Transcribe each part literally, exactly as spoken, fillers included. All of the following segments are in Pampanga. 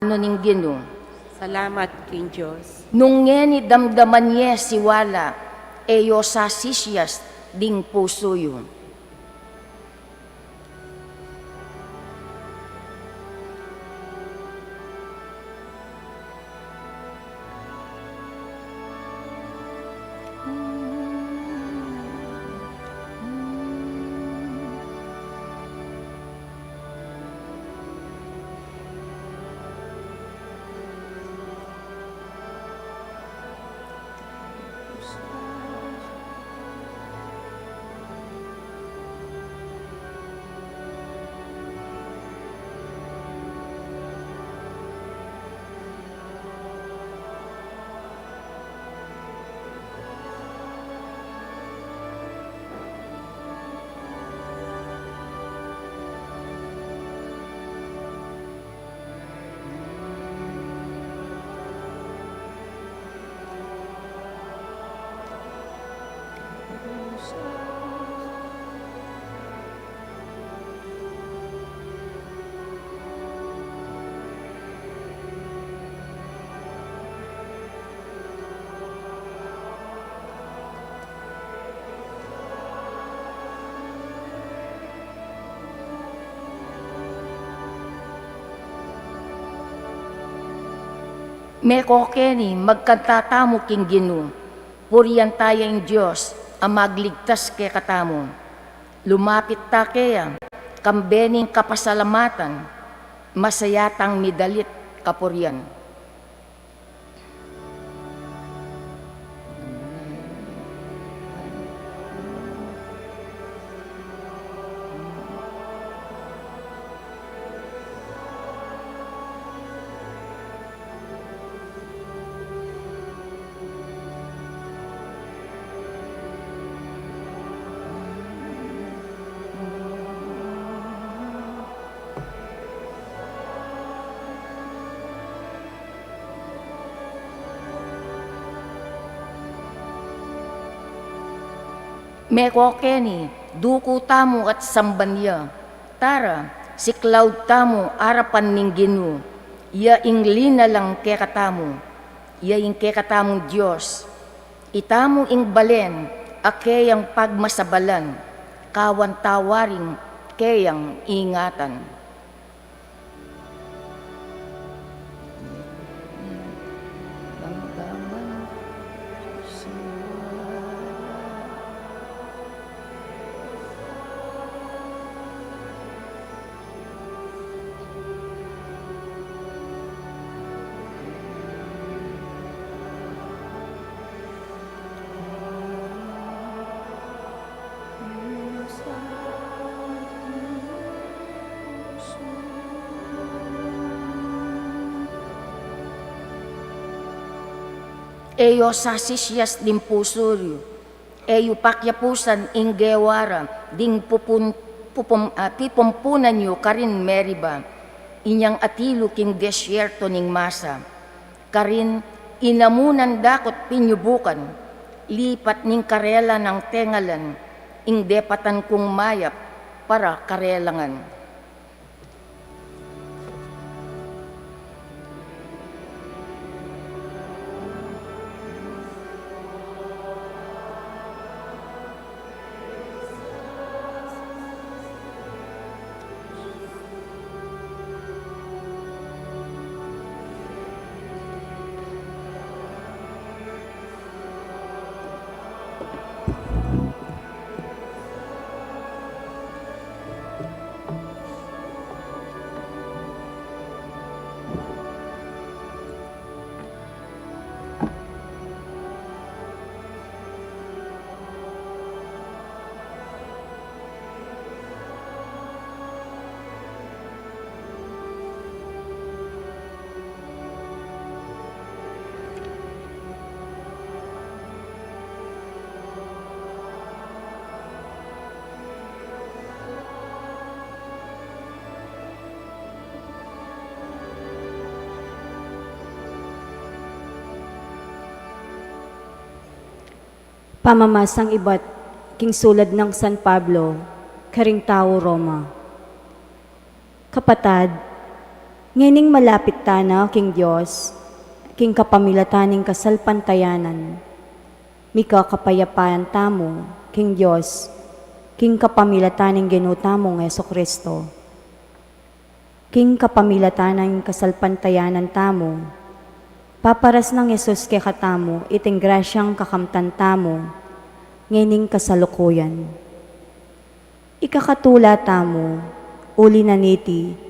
Anu ning Ginu. Salamat king Dios. Nung ngeni damdaman ye si wala, e yo sasisias ding pusu yu. Meko keni, magkanta tamu king Ginu, purian ta ya ing Dios a magligtas kekatamu. Lumapit ta keya, kambe ning kapasalamatan, masaya tang midalit kapurian. Meko keni, duku tamu at samban ya. Tara, siklaud tamu arapan ning Ginu. Ya ing linalang kekatamu. Ya ing kekatamung Dios. Itamu ing balen a keyang pagmasabalan, kawan ta waring keyang ingatan. E yo sasisias ding pusu yu, e yu pakiapusan ing gewa ra ding pupun-, pupum-, ah, pipumpunan yu karin Meriba, inyang atilu king desierto ning Masa. Karin inamunan dakot pinyubukan, lipat ning karela nang tengalan, ing depatan kung mayap para karelangan. Pamamasang ibat king sulat nang San Pablo karing tau Roma. Kapatad, Ngening malapit tana king Dios, king kapamilatan ning kasalpantayanan, mika kapayapan tamu king Dios, king kapamilatan ning Ginu tamung Jesu-Cristo. King kapamilatan ning kasalpantayanan tamu, paparas nang Jesus kekatamu iting grasyang kakamtan tamu ngening kasalukuyan. Ikakatula tamu, uli na niti,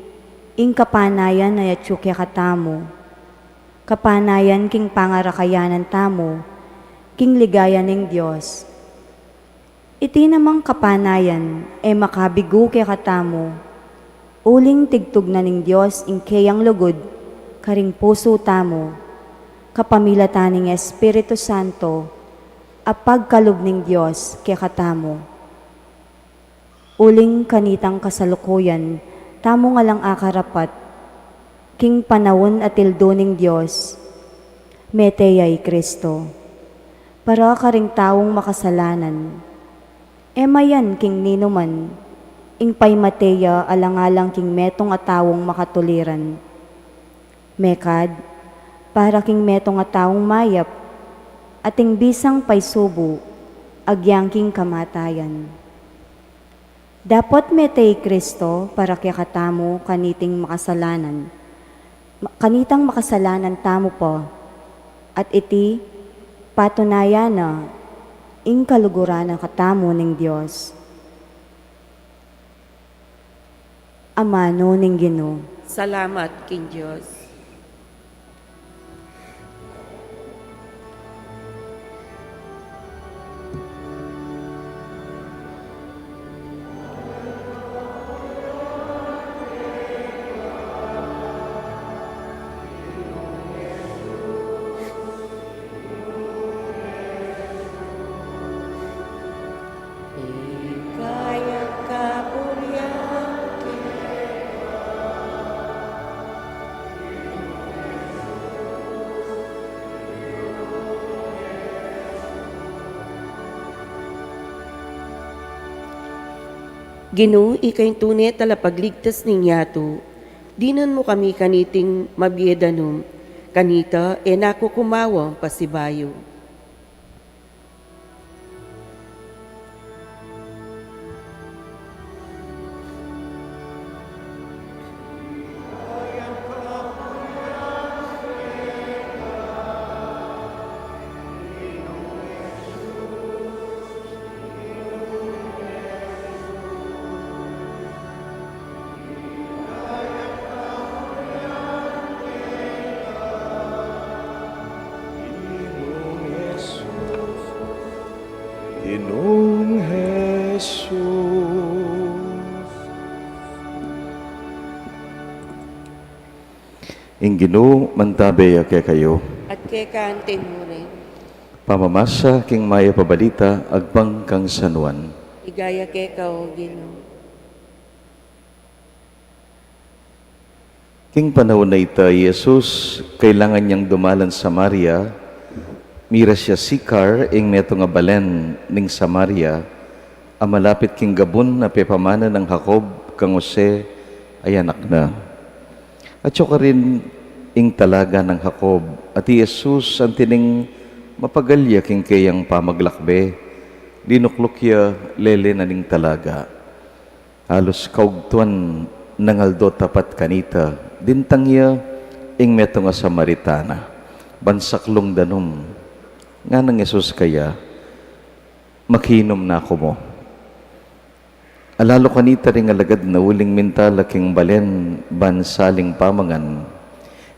ing kapanayan a atyu kekatamu, kapanayan king pangarakayanan tamu king ligaya ning Dios. Iti namang kapanayan e makabigu kekatamu, uling tigtugnan ning Dios ing keyang lugud karing pusu tamu, kapamilatan ning Espiritu Santo a pagkalub ning Dios kekatamu. Uling kanitang kasalukuyan tamu ngan lang akarapat king panaun a tildu ning Dios, mete ya i Cristo para karing taung makasalanan. E mayan king ninuman ing paimate ya alang-alang king metung a taung makatuliran. Mekad para king metung a taung mayap, ating bisang paisubu agyang king kamatayan. Dapot mete i Cristo para kekatamu kaniting makasalanan, ma-, kanitang makasalanan tamu pa, at iti patunayan na ing kaluguran na katamu ning Dios. Amanu ning Ginu. Salamat king Dios. Ginu, ika ing tune talapagligtas ning yatu, dinan mu kami kaniting mabie danum, kanita e na ku kumawang pasibayu. Ginung Jesus. Ing Ginu mantabe ya kekayu. At keka anti mu rin. Pamamasa king mayap a balita agpang kang San Juan. Ligaya keka, O Ginu. King panaun a ita, i Jesus kailangan yang dumalan Samaria. Mira ya Sicar, ing metung a balen ning Samaria, a malapit king gabun a pepamana nang Jacob kang Jose a anak na. Atyu karin ing talaga nang Jacob, at i Jesus anti ning mapagal ya king keyang pamaglakbe, linukluk ya lele na ning talaga. Alus kaugtuan nang aldo tapat kanita, dintang ya ing metung a Samaritana ban saklung danum. Ngana nang Jesus keya, "Makinum na ku mu." Alalu kanita ring alagad na uling minta la king balen ban saling pamangan,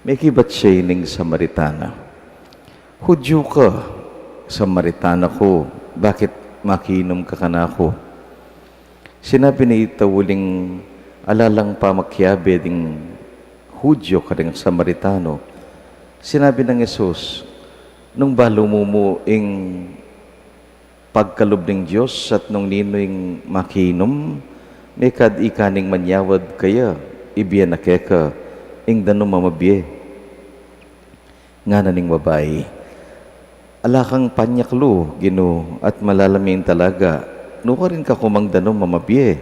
mekibat ya ining Samaritana, "Hudyu ka, Samaritana ku, bakit makinum ka kanaku?" Sinabi na ita uling ala lang pamakiabe ding Hudyu karing Samaritano. Sinabi nang Jesus, "Nung balu mu mu ing pagkalub ning Dios at nung ninu ing makinum, mekad ika ning manyawad kaya, ibie na keka ing danum a mabie." Ngana ning babai, "Ala kang panyaklu, Ginu, at malalam ya ing talaga. Nukarin ka ku mang danum a mabie?"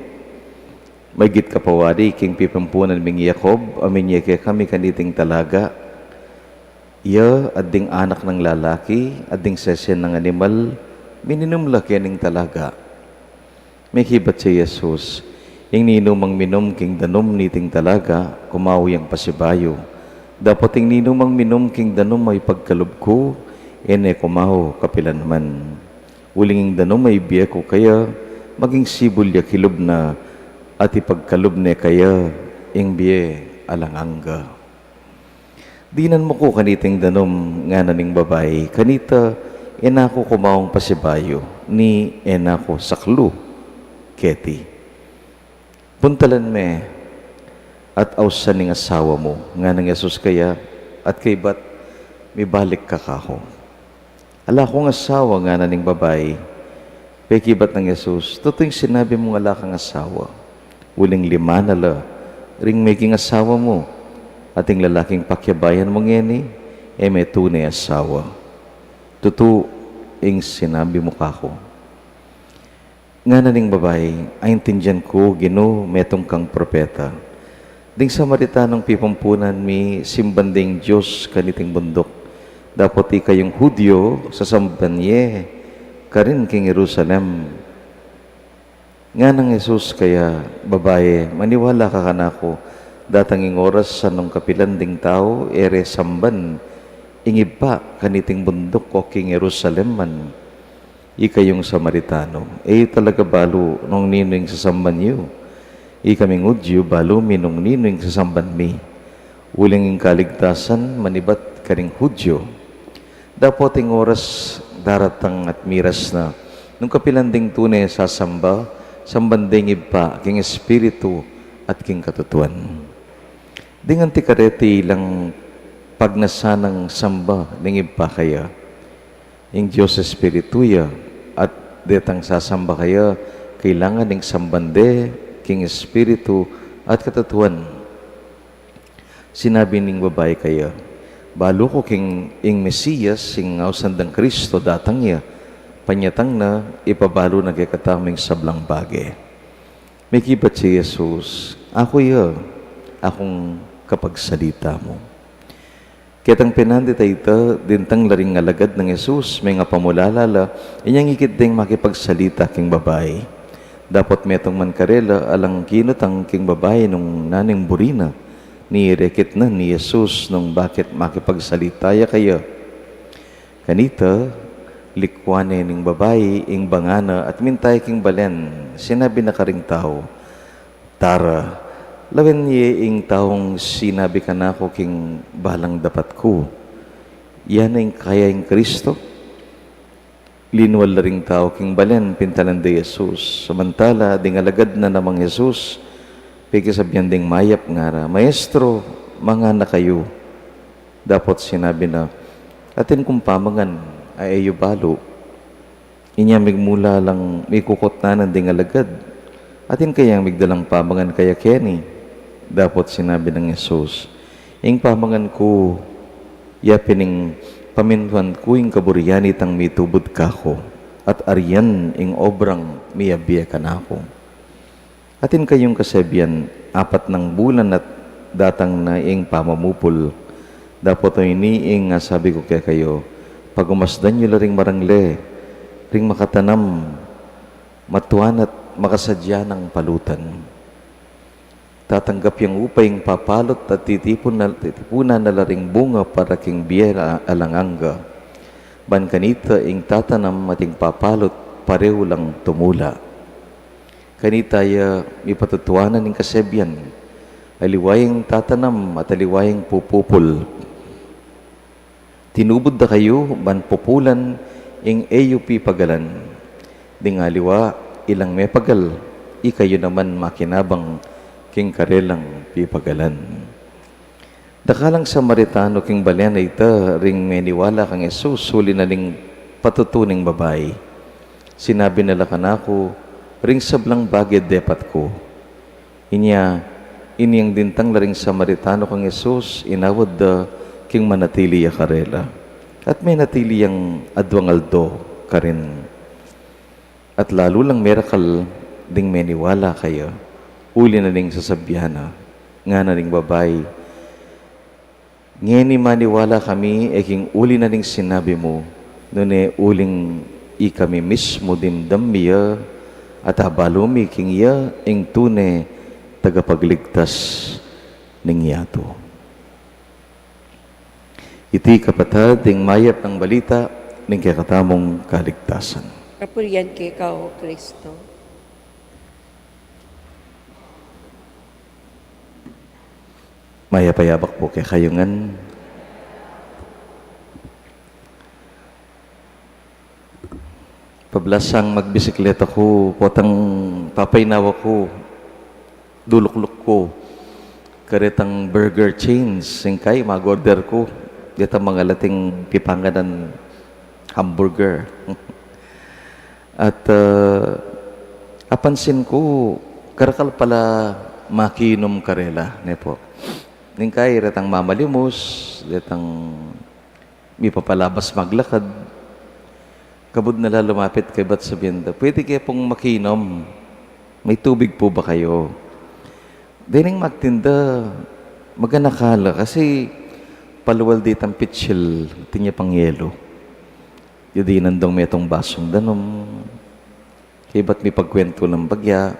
Maygit kapawari king pipampunan ming Jacob, a minye kekami kaniting talaga. Iya at ding anak nang lalaki at ding sesen nang animal, mininum la kening talaga. Mekibat i Jesus, ing ninumang minum king danum niting talaga, kumawa yang pasibayu. Dapot ing ninumang minum king danum a ipagkalub ku, e ne kumawa kapilanman. Uling ing danum a ibie ku kaya, maging sibul ya kilub na, at ipagkalub ne kaya ing bie alang angga. Dinan mu ku kaniting danum, ngana ning babai, kanita e na ku kumawang pasibayu, ni e na ku saklu keti. Puntalan me at ausan ing asawa mu, nganang Jesus kaya, at kaybat mibalik ka kaku. Ala kung asawa, ngana ning babai. Pekibat nang Jesus, tutu ing sinabi mung ala kang asawa. Uling lima na la ring meging asawa mu, at ing lalaking pakiabayan mu ngeni, e me tune asawa. Tutu ing sinabi mu kaku. Ngana ning babai, aintindian ku, Ginu, metung kang propeta. Ding Samaritanong pipampunan mi, simban ding Dios kaniting bunduk. Dapot ikayung Judio, sasamban ye karin king Jerusalem. Nganang Jesus kaya, babai, maniwala ka kanaku, datang ing oras a nung kapilan ding tau, e re samban ing Ibpa kaniting bunduk o king Jerusalem man. Ikayung Samaritano, e yu talaga balu nung ninu ing sasamban yu. Ikaming Judio, balu mi nung ninu ing sasamban mi. Uling ing kaligtasan manibat karing Judio. Dapot ing oras daratang at miras na, nung kapilan ding tune sasamba, samban de ing Ibpa king Espiritu at king katutuan. Ding anti kareti ilang pagnasan nang samba ning Ibpa kaya. Ing Dios Espiritu ya, at detang sasamba kaya, kailangan ing samban de king Espiritu at katutuan. Sinabi ning babai kaya, balu ku king ing Mesias, ing ausan dang Kristo, datang ya, panyatang na, ipabalu na kekatamu ing sablang bage. Mekibat i Jesus, aku ya, akung kapagsalita mu. Ketang penandit a ita, dintang la ring alagad nang Jesus, mengapamulala la, inyang ikit deng makipagsalita king babai. Dapot metung man karela, alang kinutang king babai nung nanung buri na, ni rekit na ni Jesus nung bakit makipagsalita ya kaya. Kanita, likwan ne ning babai ing banga na at minta ya king balen, sinabi na karing tau, Tara, lawen ye ing taung sinabi kanaku king balang dapat ku. Iya na ing kaya ing Kristo? Linual la ring tau king balen, pintalan de Jesus. Samantala, ding alagad na namang Jesus, pekisabian ding mayap, ngara, Maestro, mangana kayu. Dapot sinabi na, Atin kung pamangan, a e yu balu. Inya migmula lang mikukutnanan ding alagad, Atin kayang migdalang pamangan kaya keni? Dapot sinabi nang Jesus, Ing pamangan ku, ya pin ing pamintuan ku ing kaburian nitang mitubud kaku, at arian ing obrang miyabie kanaku. Atin kayung kasebian, apat nang bulan at datang na ing pamamupul. Dapot o ini ing asabi ku kekayu, pagumasdan yu la ring marangle, ring makatanam, matuan at makasadya nang palutan. Tatanggap yang upa ing papalut at titipun na, titipunan na la ring bunga para king bie a-, alang angga. Ban kanita ing tatanam at ing papalut parehu lang tumula. Kanita ya mipatutuanan ing kasebian, aliwa ing tatanam at aliwa ing pupupul. Tinubud da kayu ban pupulan ing e yu pipagalan. Ding aliwa ilang mepagal, ikayu naman makinabang king karelang pipagalan. Dakal lang Samaritano king balen a ita ring meniwala kang Jesus, uli na ning patutu ning babai. Sinabi na la kanaku ring sablang bage depat ku. Inya, inyang dintang la ring Samaritano kang Jesus, inawad da king manatili ya karela. At menatili yang adwang aldo karin. At lalu lang merakal ding meniwala kaya. Uli na ning sasabian na, ngana ning babai, ngeni maniwala kami e king uli na ning sinabi mu, nune uling ikami mismu dimdam mi ya, at abalu mi king iya ing tune tagapagligtas ning yatu. Iti kapatad, ing mayap nang balita ning kekatamung kaligtasan. Kapurian keka, O Kristo. Mayap a yabak pu kekayu ngan. Pablasang magbisikleta ku, potang papaynawa ku, dulukluk ku karetang burger chains, singkay mag-order ku, detang mangalating pipanganan hamburger. At, ah, apansin ku, karakal pala makinum karela, ne pu. Ningkay retang mamalimus, detang mipapalabas maglakad. Kabud na la lumapit kaybat sabian da, "Pwede ke pung makinum? May tubig po ba kayo?" Dening magtinda, maganaka la kasi palual detang pitsil, atin ya pang yelo. Dinan dong metung basung danum. Kaybat mipagkwentu lang bagya,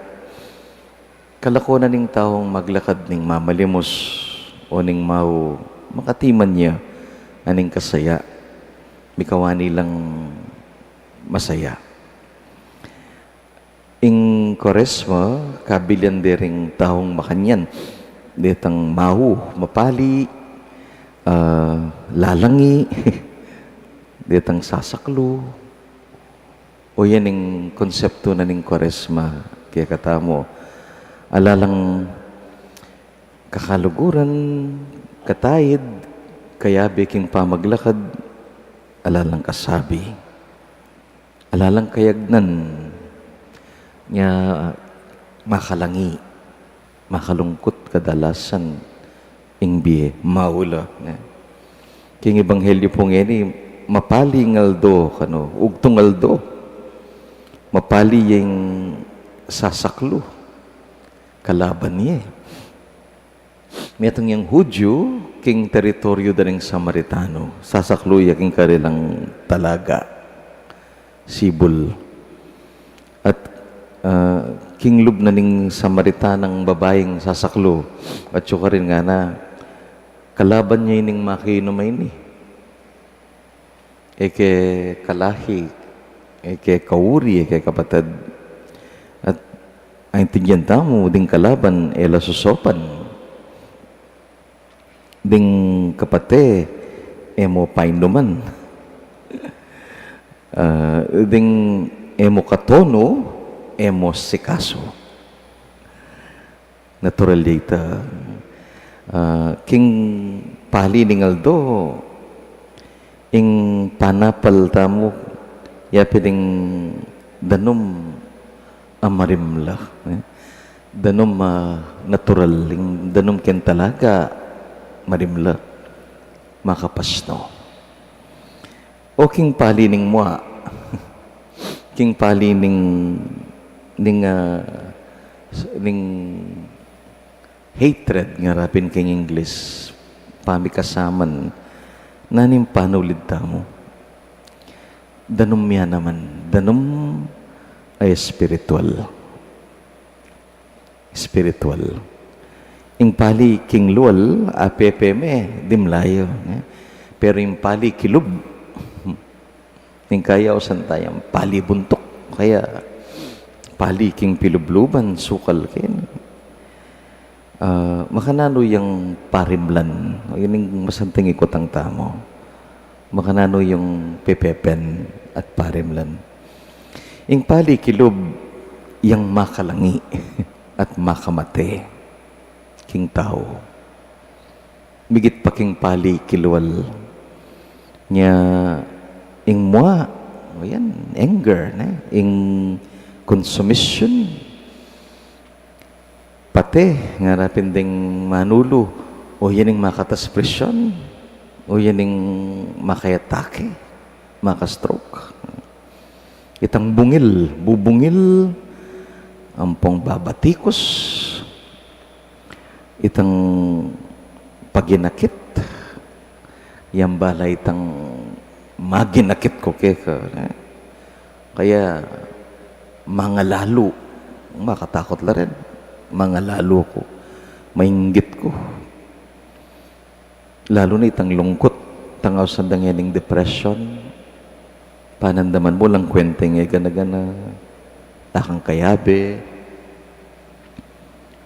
kalako na ning taung maglakad ning mamalimus o ning mau, makatiman ya na ning kasaya, mikawani lang masaya. Ing Kuaresma, kabilyan de ring taung makanyan, detang mau, mapali, ah, lalangi, detang sasaklu, o yan ing konsepto na ning Kuaresma kekatamu. Ala lang kakaluguran, kataid, kayabe king pamaglakad, ala lang kasabi, ala lang kayagnan, nya makalangi, makalungkut kadalasan ing bie, mau la, ne? King ebanghelyo pung ngeni, mapali ing aldo, kanu, ugtung aldo. Mapali ya ing sasaklu, kalaban ye. Metung yang Hudyu king teritoryu da ring Samaritano, sasaklu ya king karelang talaga, sibul. At, ah, king lub na ning Samaritanang babaing sasaklu, atyu karin ngana, kalaban ye ining makinum a ini. E ke kalahi, e ke kauri, e ke kapatad. At aintindian tamu, ding kalaban, e la sosopan. Ding kapate, e mo painuman. Ah, ding e mo katonu, e mo sikasu. Natural ya ita. Ah, king pali ning aldo, ing panapal tamu, ya pin ing danum a marimla, eh. Danum a natural, ing danum king talaga, marimla, makapasno. O king pali ning mua. King pali ning, ning, ah, s-, ning hatred, ngara pin king English, pamikasaman, nanu ing panulid tamu? Danum ya naman, danum a espiritual. Espiritual. Ing pali king lual, apepe me, dimla ya, eh. Pero ing pali kilub, ing kaya o santayang pali buntuk, kaya pali king pilubluban, sukal ken. Ah, makananu yang parimlan, yan ing masanting ikutang tamu. Makananu yang pepepen at parimlan. Ing pali kilub yang makalangi at makamate king tau. Migit pa king pali kilual. Nya ing mua, o yan, anger, ne? Ing consumption. Pate, ngara pin ding manulu, o yan ing makatas presyon, o yan ing makayatake, makastroke. Itang bungil, bubungil, ampong babatikus, Itang paginakit, yang bala itang maginakit ku keka, e? Kaya mangalalu, makatakut la rin, mangalalu ku, mainggit ku. Lalu na itang lungkut, itang ausan da ngening depression, panandaman mu lang kwenta ing e gana-gana, e kang kayabe,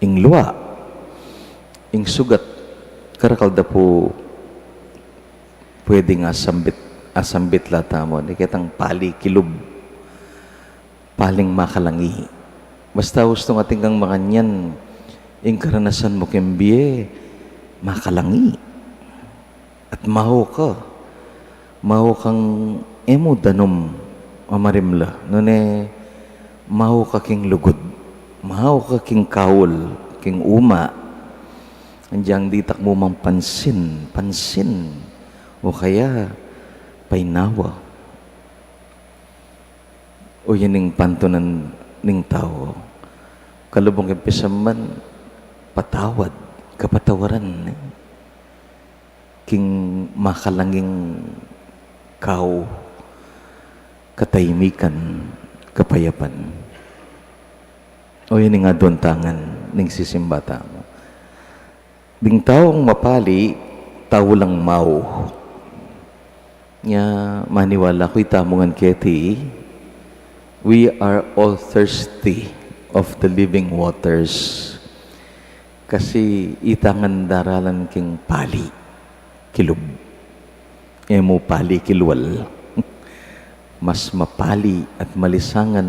ing lua, ing sugat, karakal da pu pwedeng asambit, asambit la tamu, ni ketang pali kilub, paling makalangi. Basta ustung atin kang makanyan, ing karanasan mu king bie, makalangi. At mau ka, mau kang e mu danum a marimla, nune mau ka king lugud, mau ka king kaul, king uma. Anjang ditak mu mang pansin, pansin, o kaya painawa. O yan ing pantunan ning tau. Kalubung king pisaman, patawad, kapatawaran, e? King makalanging kau, katahimikan, kapayapan. O yan ing aduan tangan ning sisimba tamu. Ding taung mapali, tau lang mau. Nya maniwala ku itamu ngan keti, we are all thirsty of the living waters. Kasi ita ngan daralan king pali kilub, e mu pali kilwal. Mas mapali at malisangan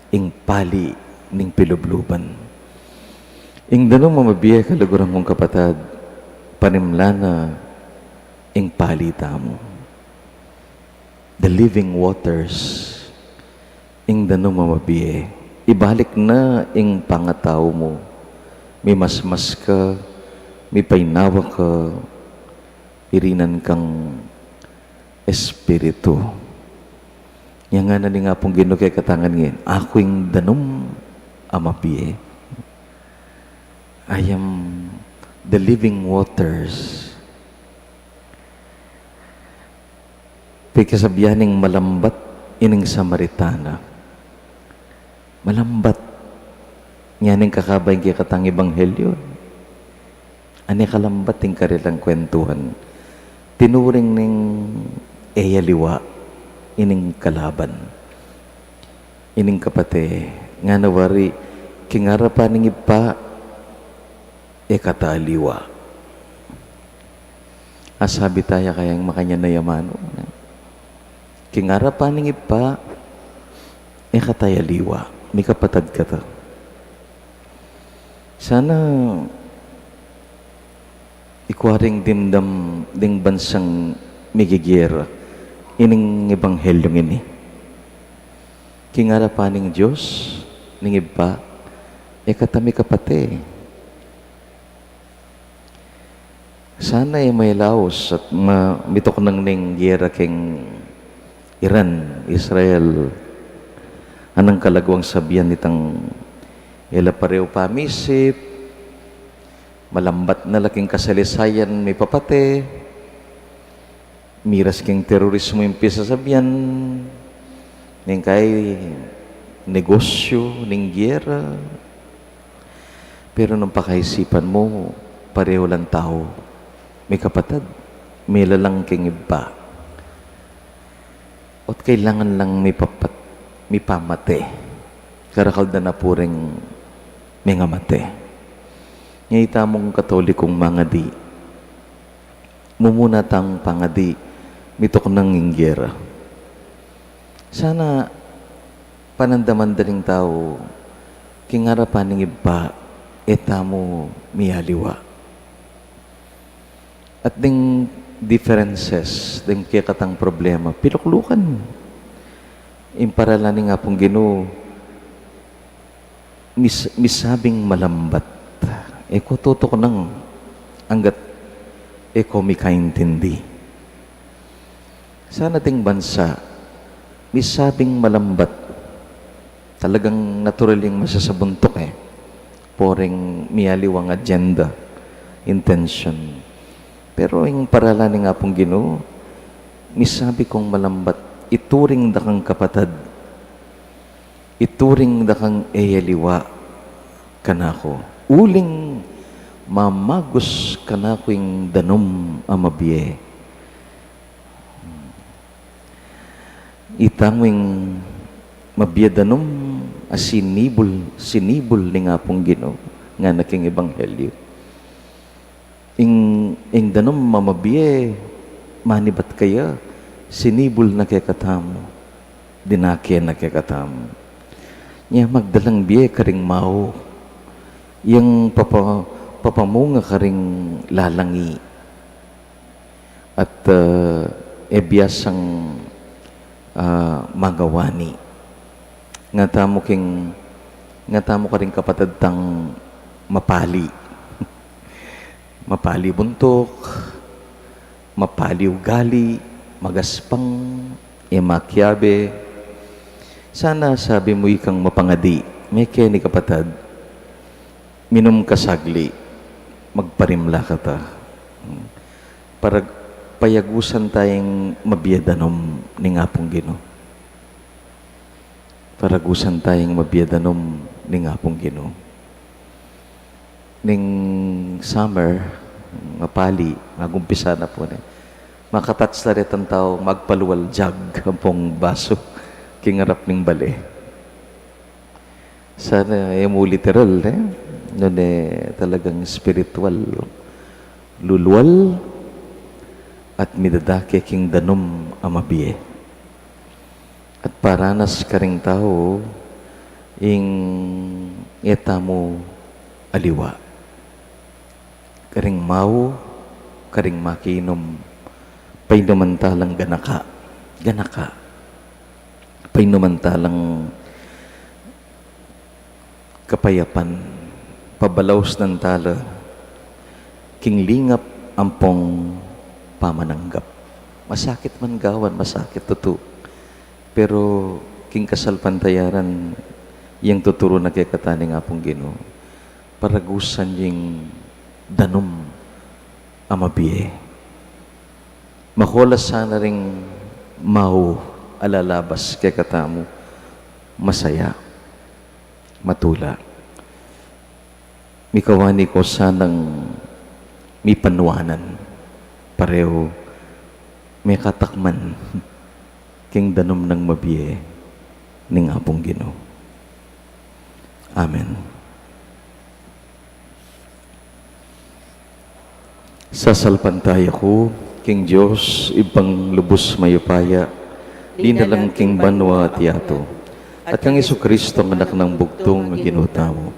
ing pali ning pilubluban. Ing danum a mabie, kaluguran kung kapatad, panimla na ing pali tamu. The living waters, ing danum a mabie. Ibalik na ing pangatau mu. Mimasmas ka, mipainawa ka, irinan kang espiritu. Nya ngana ning Apung Ginu kekatamu ngan, aku ing danum a mabie. I am the living waters. Pekasabyan ning malambat ining Samaritana. Malambat. Nya ning kakaba ing kekatang ebanghelyo, ane kalambat ing karelang kwentuhan. Tinuring ning e ya liwa ining kalaban, ining kapate, ngana wari, king arapan ning Ibpa, e kata liwa. Asabi taya kaya ing makanyan a amanu, king arapan ning Ibpa, e kata ya liwa, mikapatad kata. Sana ikua ring dimdam ding bansang migigera ining ebanghelyung ini. King arapan ning Dios, ning Ibpa, e kata mikapate. Sana e malaus at ma-, mituknang ning gera king Iran, Israel. Anang kalaguang sabian itang e la pareu pamisip, malambat na la king kasalisayan mipapate, miras king terorismo ing pisasabian, ning kai negosyo ning gera. Pero nung pakaisipan mu, pareho lang tau, mikapatad, milalang king Ibpa. O't kailangan lang mipapat-, mipamate. Karakal da na pu ring mengamate. Nya itamung Katolikung mangadi, mumuna tang pangadi, mituknang ing gera. Sana panandaman da ring tau, king arapan ning Ibpa, e tamu mialiwa. At ding differences, ding kekatang problema, piluklukan. Ing paralan ning Apung Ginu, mis-, misabing malambat. E ko tutuknang anggat e ko mikaintindi. Sana ding bansa, misabing malambat. Talagang natural yang masasabuntuk e. Poring mialiwang agenda, intention. Pero ing paralan ning Apung Ginu, misabi kung malambat, ituring da kang kapatad, ituring da kang e aliwa kanaku. Uling mamagus kanaku ing danum a mabie. Itamu ing mabie danum a sinibul, sinibul ning Apung Ginu, ngana king Ebanghelyo. Ing, ing danum a mabie, manibat kaya, sinibul na kekatamu, dinake na kekatamu. Nya magdalang bie karing mau, yang papa-, papamunga karing lalangi. At, ah, e biasang, ah, mangawani. Ngatamu king, ngatamu karing kapatad tang mapali. Mapali buntuk, mapali ugali, magaspang, e makiabe. Sana sabi mu ikang mapangadi, mekeni kapatad, minum ka sagli, magparimla kata. Para payagusan taya ing mabie danum ning Apung Ginu. Paragusan taya ing mabie danum ning Apung Ginu. Ning summer, mapali, magumpisa na pu ne. Makatats la retang tau magpalual jug ampong basu king arap ning bale. Sana e mu literal, e. Nune talagang spiritual. Lulual at midadake king danum a mabie. At paranas karing tau ing e tamu aliwa. Karing mau, karing makinum, painuman talang ganaka. Ganaka. Painuman talang kapayapan, pabalausnan tala king lingap ampong pamananggap. Masakit man gawan, masakit tutu. Pero king kasalpantayaran, yang tuturu na kekata ning Apung Ginu, paragusan yu ing danum a mabie. Makolas sana ring mau a lalabas kekatamu, masaya, matula. Mikawani ko sanang mipanuanan, pareu mekatakman king danum nang mabie ning Apung Ginu. Amen. Sasalpantaya ku king Dios, Ibpang lubus mayupaya, linalang king banua at yatu, at kang Jesucristo, anak nang bugtung, Ginu tamu,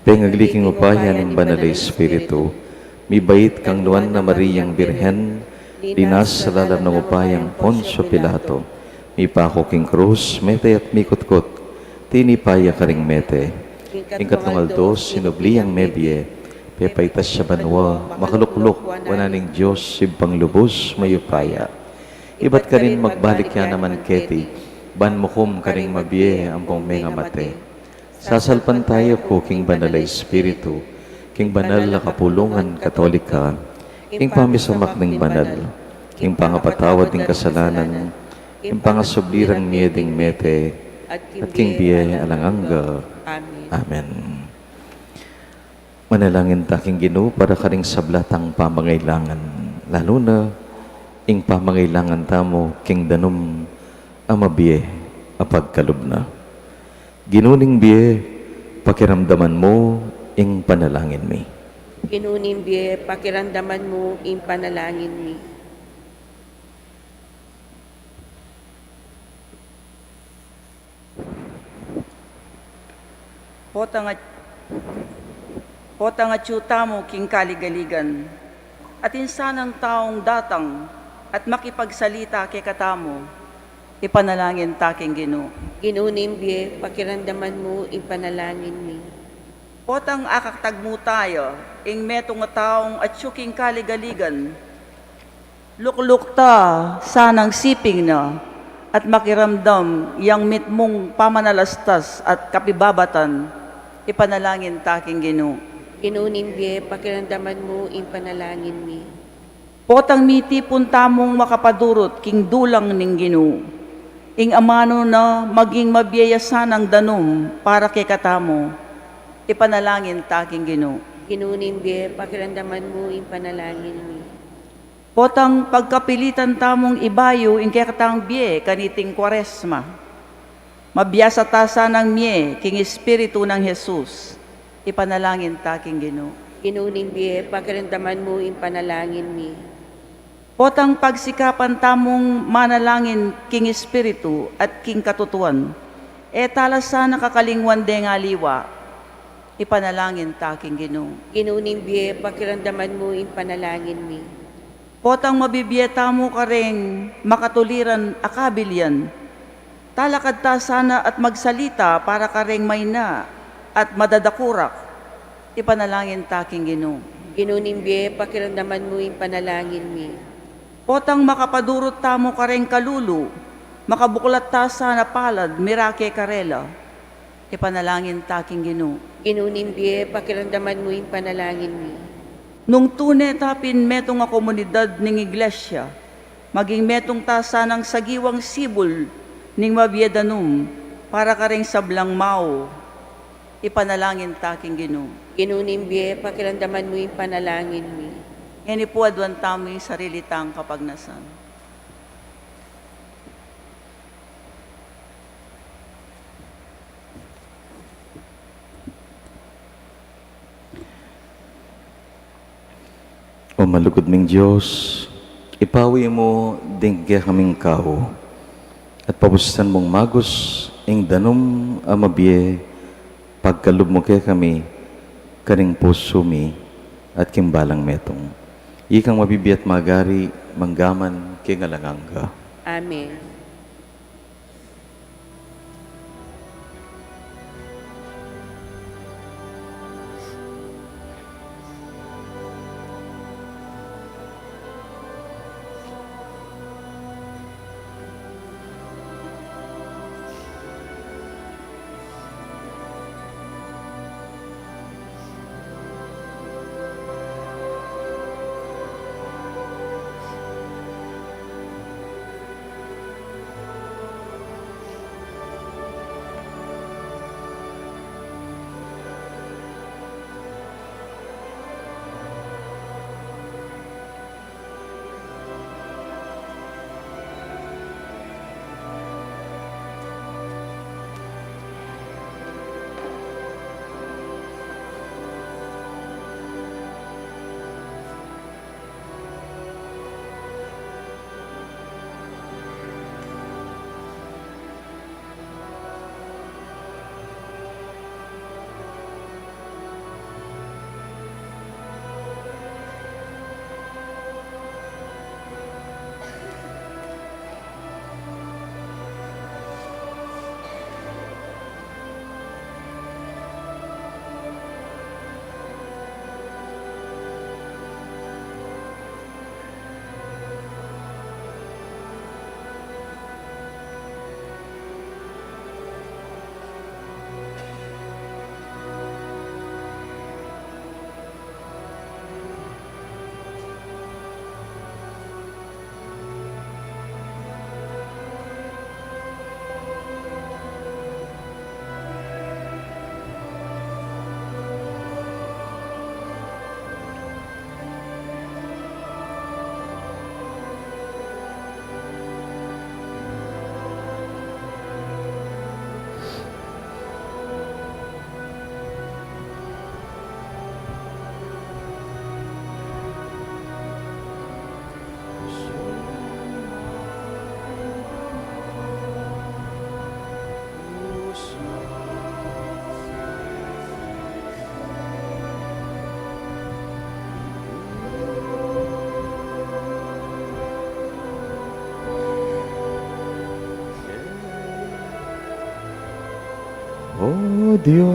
pengagli king upaya ning Banal a Espiritu, mibait kang Nuan a Mariang Birhen, linas sa lalam ning upayang Poncio Pilato, mipaku king krus, mete at mikutkut, tinipa ya karing mete. King katlung aldo, sinubli yang mebie, pepaitas ya banua, makalukluk wanan ning Dios, Ibpang lubus mayupaya. Ibat karin magbalik ya naman keti, ban mukum karing mabie ampong mengamate. Sasalpantaya ku king Banal a Espiritu, king banal a kapulungan Katolika, king pamisamak ning banal, king pangapatawad ning kasalanan, king pangasubli rang mie ding mete, at king bie alang angga. Amen. Manalangin ta king Ginu para karing sabla tang pamangailangan, lalu na ing pamangailangan tamu king danum a mabie a pagkalub na. Ginu ning bie, pakiramdaman mu ing panalangin mi. Ginu ning bie, pakiramdaman mu ing panalangin mi. Potang at-, potang atyu tamu king kaligaligan, atin sanang taung datang at makipagsalita kekatamu, ipanalangin ta king Ginu. Ginu ning bie, pakiramdaman mu ing panalangin mi. Potang akakatagmu taya ing metung a taung atyu king kaligaligan, lukluk ta sanang siping na at makiramdam yang mitmung pamanalastas at kapibabatan. Ipanalangin ta king Ginu. Ginu ning bie, pakiramdaman mu ing panalangin mi. Potang mitipun tamung makapadurut king dulang ning Ginu, ing amanu na maging mabie ya sanang danum para kekatamu. Ipanalangin ta king Ginu. Ginu ning bie, pakiramdaman mu ing panalangin mi. Potang pagkapilitan tamung ibayu ing kekatang bie kaniting Kuaresma, mabiasa ta sanang mie king Espiritu nang Jesus. Ipanalangin ta king Ginu. Ginu ning bie, pakiramdaman mu ing panalangin mi. Potang pagsikapan tamung manalangin king Espiritu at king katutuan, e ta la sana kakalingwan deng aliwa. Ipanalangin ta king Ginu. Ginu ning bie, pakiramdaman mu ing panalangin mi. Potang mabibie tamu kareng makatuliran a kabilian, talakad ta sana at magsalita para kareng maina at madadakurak. Ipanalangin ta king Ginu. Ginu ning bie, pakiramdaman mu ing panalangin mi. Potang makapadurut tamu kareng kalulu, makabuklat ta sana palad mirake karela. Ipanalangin ta king Ginu. Ginu ning bie, pakiramdaman mu ing panalangin mi. Nung tune ta pin metung a komunidad ning Iglesia, maging metung ta sanang sagiwang sibul ning mabie danum para kareng sablang mau. Ipanalangin ta king Ginu. Ginu ning bie, pakiramdaman mu ing panalangin mi. Ngeni pu aduan tamu ing sarili tang kapagnasan. O malugud ming Dios, ipawi mu ding kekaming kau, at pabusan mung magus ing danum a mabie, pagkalub mu kekami karing pusu mi at king balang metung. Ikang mabibie at magari, manggaman king alang angga. Amen. O Dios.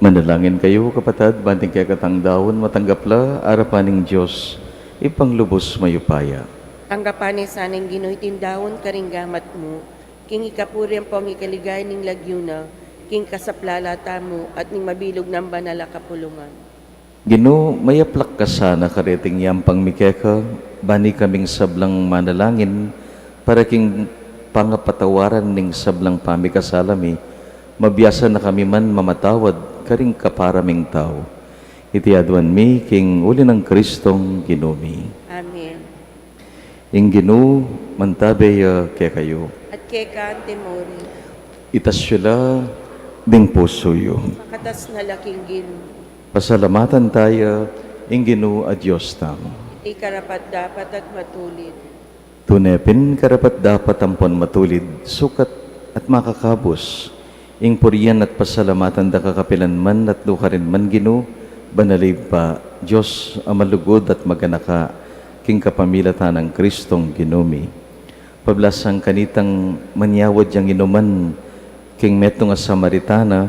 Manalangin kayu, kapatad, ban ding kekatang daun matanggap la arapan ning Dios, Ibpang lubus mayupaya. Tanggapan na sana ning Ginu iting daun karing gamat mu, king ikapuri ampong ikaligaya ning lagyu na, king kasaplalan tamu at ning mabilug nang banal a kapulungan. Ginu, mayaplak ka sana kareting yampang mi keka, ban ikaming sablang manalangin para king pangapatawaran ning sablang pamikasala mi, mabiasa na kami man mamatawad karing kapara ming tau. Iti aduan mi king uli nang Kristong Ginu mi. Amen. Ing Ginu mantabe ya kekayu. At keka mu rin. Itas yu la ding pusu yu. Makatas na la king Ginu. Pasalamatan taya ing Ginu a Dios tamu. Iti karapat-dapat at matulid. Tune pin karapat-dapat ampon matulid, sukat at makakabus, ing purian at pasalamatan da ka kapilan man at nukarin man, Ginu, banal a Ibpa, Dios a malugud at maganaka, king kapamilatan nang Kristong Ginu mi. Pablasang kanitang manyawad yang inuman king metung a Samaritana,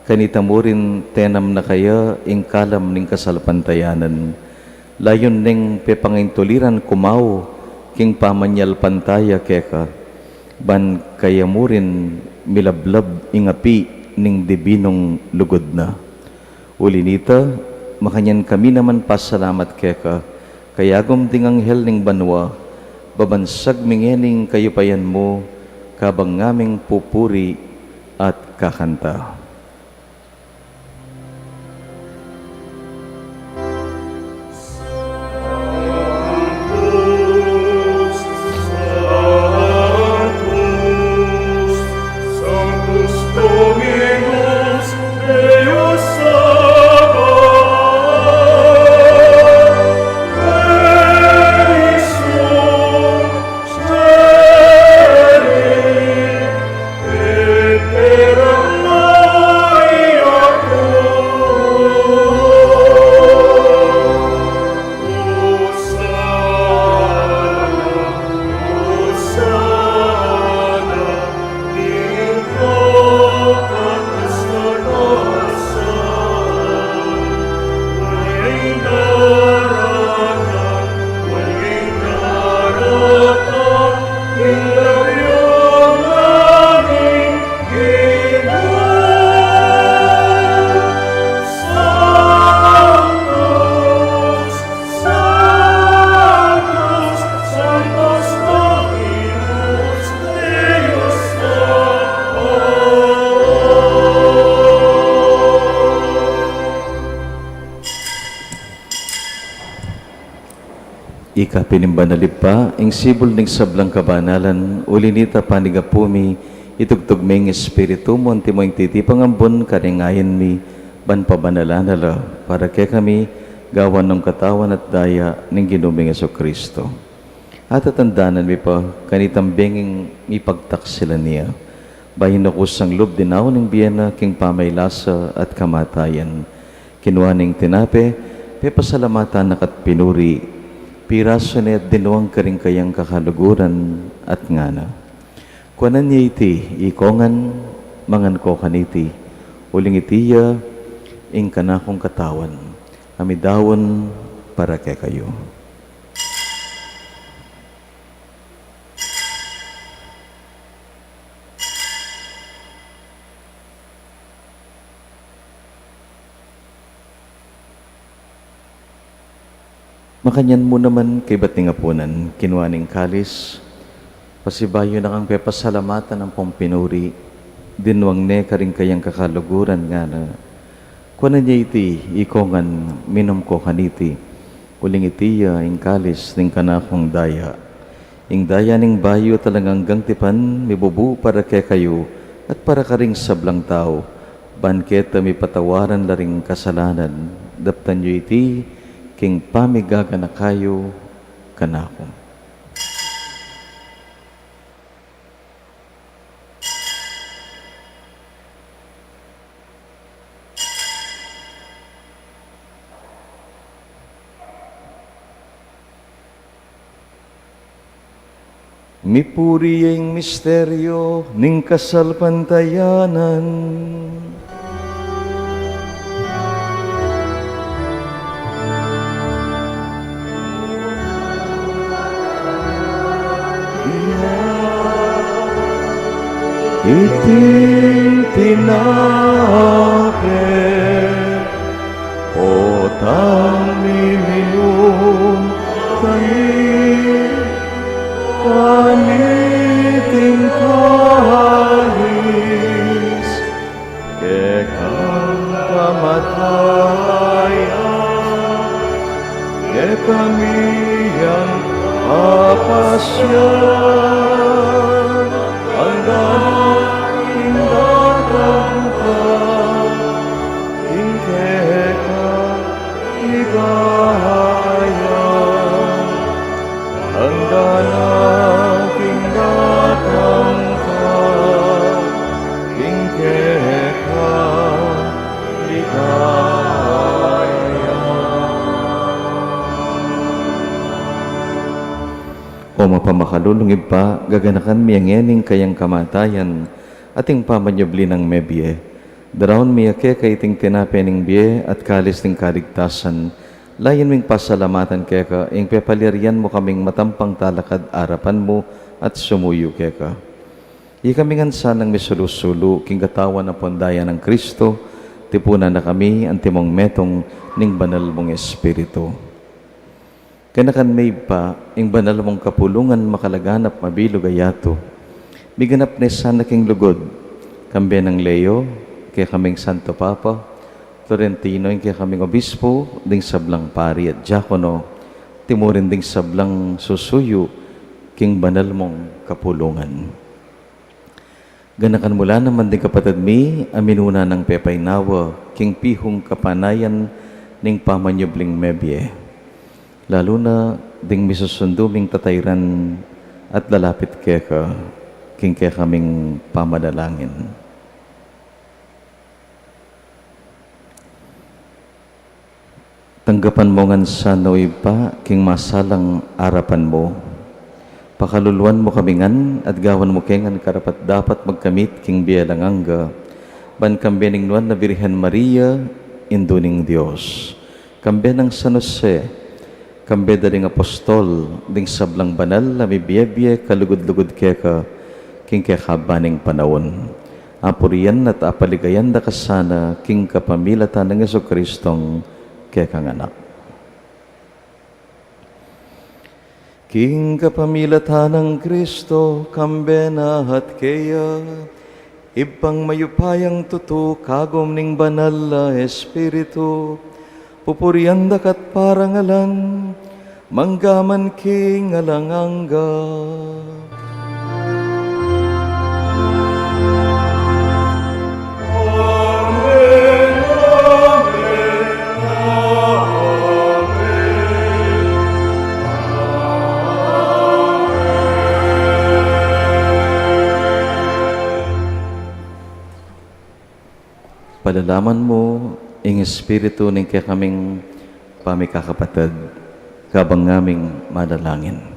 kanita mu rin tenam na kaya ing kalam ning kasalpantayanan. Layun neng pepangaintuliran ku mau king pamanyalpantaya keka, ban kaya mu rin milablab ing api ning dibinung lugud na. Uli nita, makanyan kami naman pasalamat keka, kayagum ding anghel ning banua, babansag mi ngening kayupayan mu, kabang ngaming pupuri at kakanta. Ika pin ing banal Ibpa, ing sibul ning sablang kabanalan, uli nita panigapu mi, itugtug me ing Espiritu mu, antimo ing titipang ambun karing ain mi, ban pabanalan na la para kekami, gawan nung katawan at daya ning Ginu ming Jesucristo. At tatandanan mi pa, kanitang benging mipagtaksilan ya, bayu na kusang lub dinaun ning bie na king pamaylasa at kamatayan. Kinua ne ing tinape, pepasalamatan na ka't pinuri, pirasu ne at dinuang karing kayang kakaluguran at ngana: Kuanan ye iti, ikongan, mangan ko kaniti, uling iti ya ing kanakung katawan, a midaun para kekayu. Makanyan mu naman kaybat ning apunan, kinua ne ing kalis, pasibayu na kang pepasalamatan ampong pinuri, dinuang ne karing kayang kakaluguran, ngana: Kuanan ye iti, ikongan, minum ko kaniti, uling iti ya ing kalis ning kanakung daya, ing daya ning bayu at alang anggang tipan, mibubu para kekayu at para karing sablang tau, ban keta mipatawaran la ring kasalanan. Daptan yu iti king pamigaganaka yu kanaku. Mipuri ya ing misteryu ning kasalpantayanan. Iting tinape, potang miminum kami, kaniting kalis, kekang kamatayan, kekami yang papasyan, anggang ing datang ka, ing keka ligaya, anggang king datang ka, king keka ligaya. O mapamakalulung Ibpa, gaganakan mi a ngening kayang kamatayan at ing pamanyubli nang mebie. Daraun mi a keka iting tinape ning bie at kalis ning kaligtasan, layun ming pasalamatan keka ing pepalyarian mu kaming matampang talakad arapan mu at sumuyu keka. Ikami ngan sanang misulu-sulu king katawan ampon daya nang Kristo, tipunan na kami antimong metung ning banal mung Espiritu. Ganakan me Ibpa ing banal mung kapulungan makalaganap mabilug a yatu. Miganap ne sana king lugud, kambe nang Leo, kekaming Santo Papa, Florentino, ing kekaming obispo, ding sablang pari at diakono, timurin ding sablang susuyu king banal mung kapulungan. Ganakan mu la naman ding kapatad mi a minuna nang pepaynawa king pihung kapanayan ning pamanyubling mebie, lalu na ding misusundu ming tatairan at lalapit keka king kekaming pamanalangin. Tanggapan mu ngan sana, o Ibpa, king masalang arapan mu. Pakaluluan mu kami ngan at gawan mu ke ngan karapat-dapat magkamit king bie alang angga, ban kambe ning Nuan a Birhen Maria, Indu ning Dios, kambe nang San Jose, kambe da ring apostol, ding sablang banal a mibie-bie kalugud-lugud keka king kekaba ning panaun. Apurian at apaligayan da ka sana king kapamilatan nang Jesucristong kekang Anak. King kapamilatan nang Kristo, kambe na at keya, Ibpang mayupayang tutu, kagum ning Banal a Espiritu, pupurian da ka't parangalan, mangga man king alang angga. Palalaman mu ing espiritu ning kekaming pamikakapatad, kabang ngaming manalangin.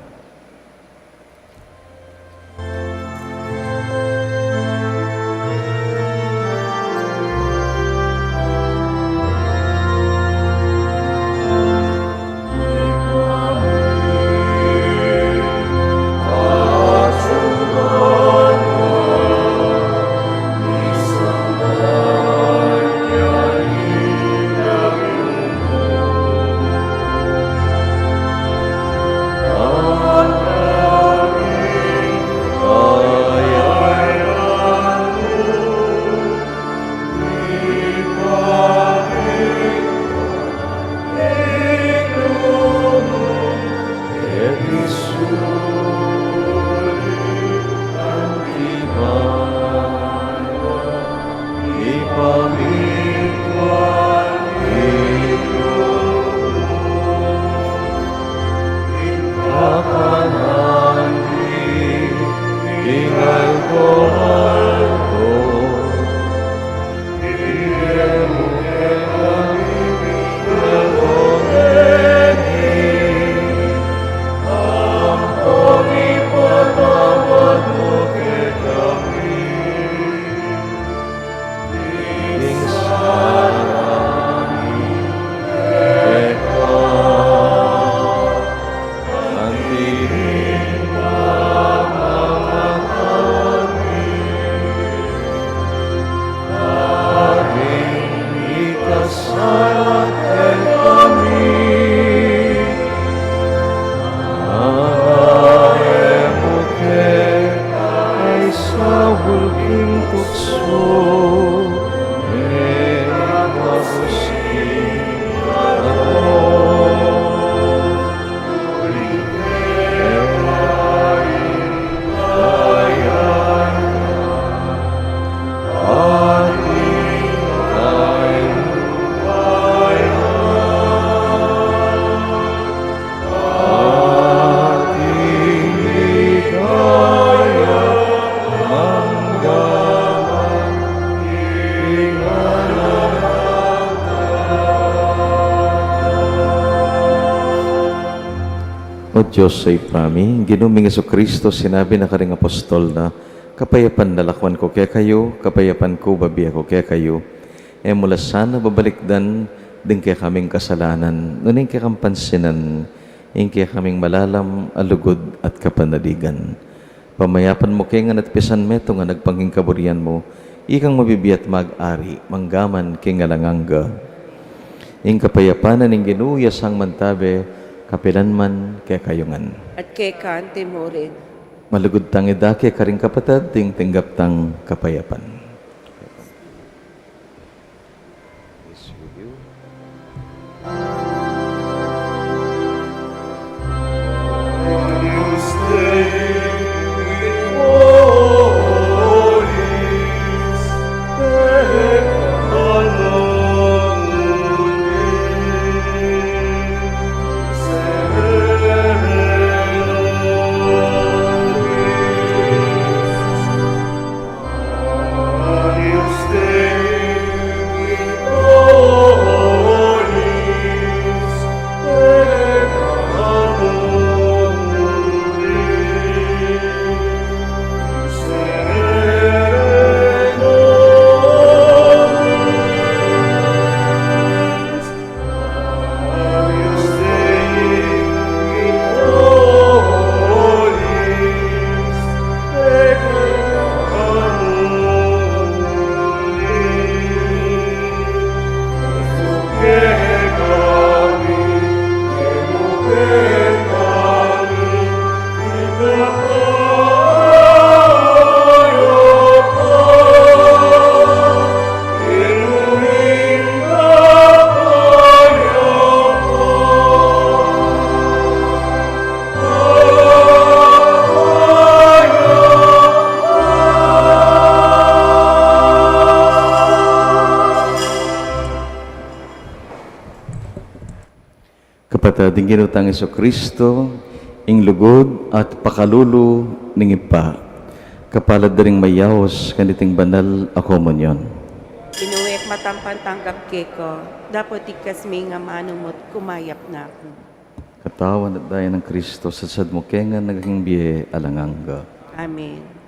O Dios, Ibpa mi, Ginu ming Jesucristo, sinabi na karing apostol na, "Kapayapan lalakwan ku kekayu, kapayapan ku bibie ku kekayu." E mu la sana babalikdan ding kekaming kasalanan, nune ing kekang pansinan ing kekaming malalam a lugud at kapanaligan. Pamayapan mu ke ngan at pisan metung a nagpanging kaburian mu, ikang mabibie at mag-ari, mangga man king alang angga. Ing kapayapan na ning Ginu, ya sang mantabe, kapilan man kekayu ngan. At keka anti murin. Malugud tang idake karing kapatad, ding tinggap tang kapayapan. Kapatad, ing Ginu tang Jesucristo, ing lugud at pakalulu ning Ibpa, kapalad da ring mayaus kaniting banal a komunyon. Inuek matampan tanggap keko, dapot ikasmi ing amanu mu't kumayap na ku. Katawan at daya nang Kristo, sadsad mu ke ngan maging bie alang angga. Amen.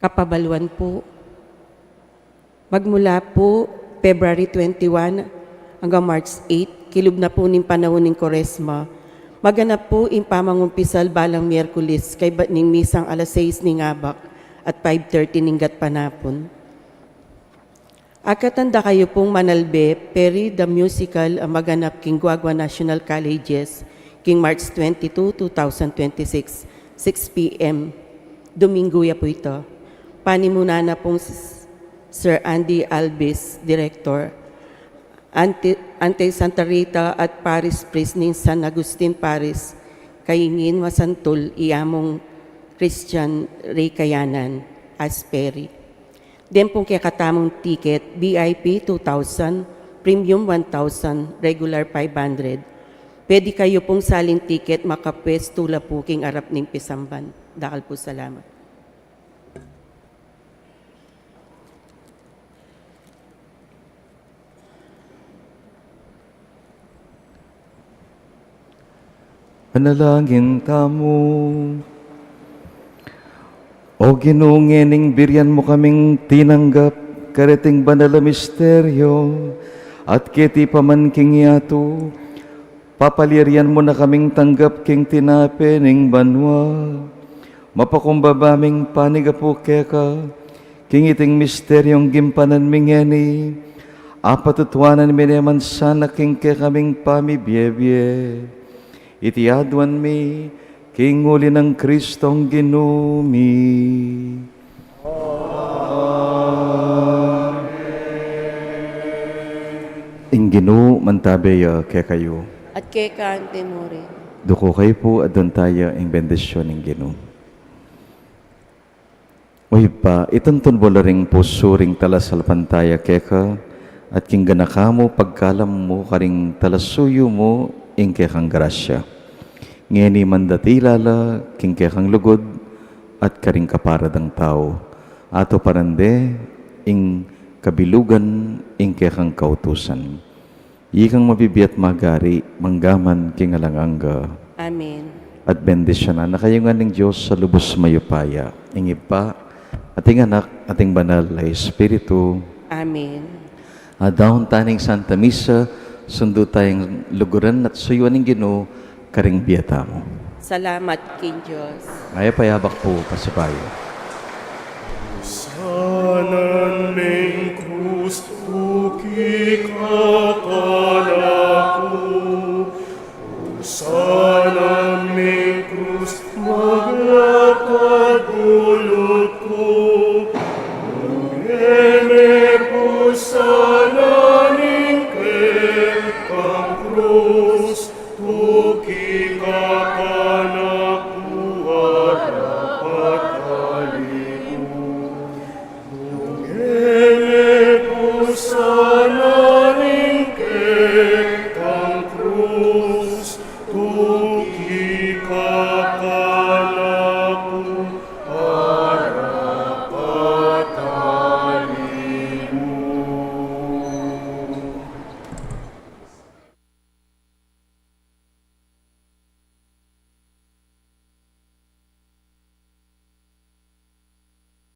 Kapabaluan pu. Magmula pu February twenty-one anggang March eight, kilub na pu ning panaun ning Koresma. Maganap pu ing pamangumpisal balang Miyerkules kaybat ning misang alas sais ning abak at five thirty ning gatpanapun. Akatan da kayu pung manalbe, Peri the Musical, a maganap king Guagua National Colleges king March twenty-two, two thousand twenty-six, six p.m. Domingo ya pu ita. Panimunan na pung s-, Sir Andy Alvis, Director, Ante, Ante Santa Rita at Parish Priest ning San Agustin Parish, kaingin masantul i Among Christian Ray Kayanan as Peri. Den pung kekatamung tiket, V I P two thousand, Premium one thousand, Regular five hundred. Pwede kayu pung salin tiket makapwestu la pu king arap ning pisamban. Dakal pu salamat. Manalangin tamu. O Ginu, ngening birian mu kaming tinanggap kareting banal a misteryo, at keti pa man king yatu, papalirian mu na kaming tanggap king tinape ning banua. Mapakumbaba ming panigapu keka, king iting misteryung gimpanan mi ngeni, apatutuanan mi ne man sana king kekaming pamibiebie. Iti aduan mi, king uli nang Kristong Ginu mi. Amen. Ing Ginu mantabe ya kekayu. At keka anti mu rin. Duku kayu pu, adwan taya ing bendisyun ning Ginu. O Ibpa, ituntun mu la ring pusu ring talasalpantaya keka, at king ganaka mu pagkalam mu karing talasuyu mu ing kekang grasya. Ngeni mandatila la king kekang lugud at karing kapara dang tau, at tuparan de ing kabilugan ing kekang kautusan. Ikang mabibie at magari, mangga man king alang angga. Amen. At bendisyunan na kayu ngan ning Dios a lubus mayupaya, ing Ibpa, at ing Anak, at ing Banal a Espiritu. Amen. Adaun ta ning Santa Misa, sundu tayang luguran at suyuan ning Ginu, karing bie tamu. Salamat king Dios. Mayap a yabak pu, pasibayu. Sanan ning krus, tuki ka kanaku. Sanan ning krus, maglakad ulut ku. Nung e me pu sanan ing kekang krus, tuki ka kanaku, arapat kaliku. Nung e me pu sanan ing kekang krus, tuki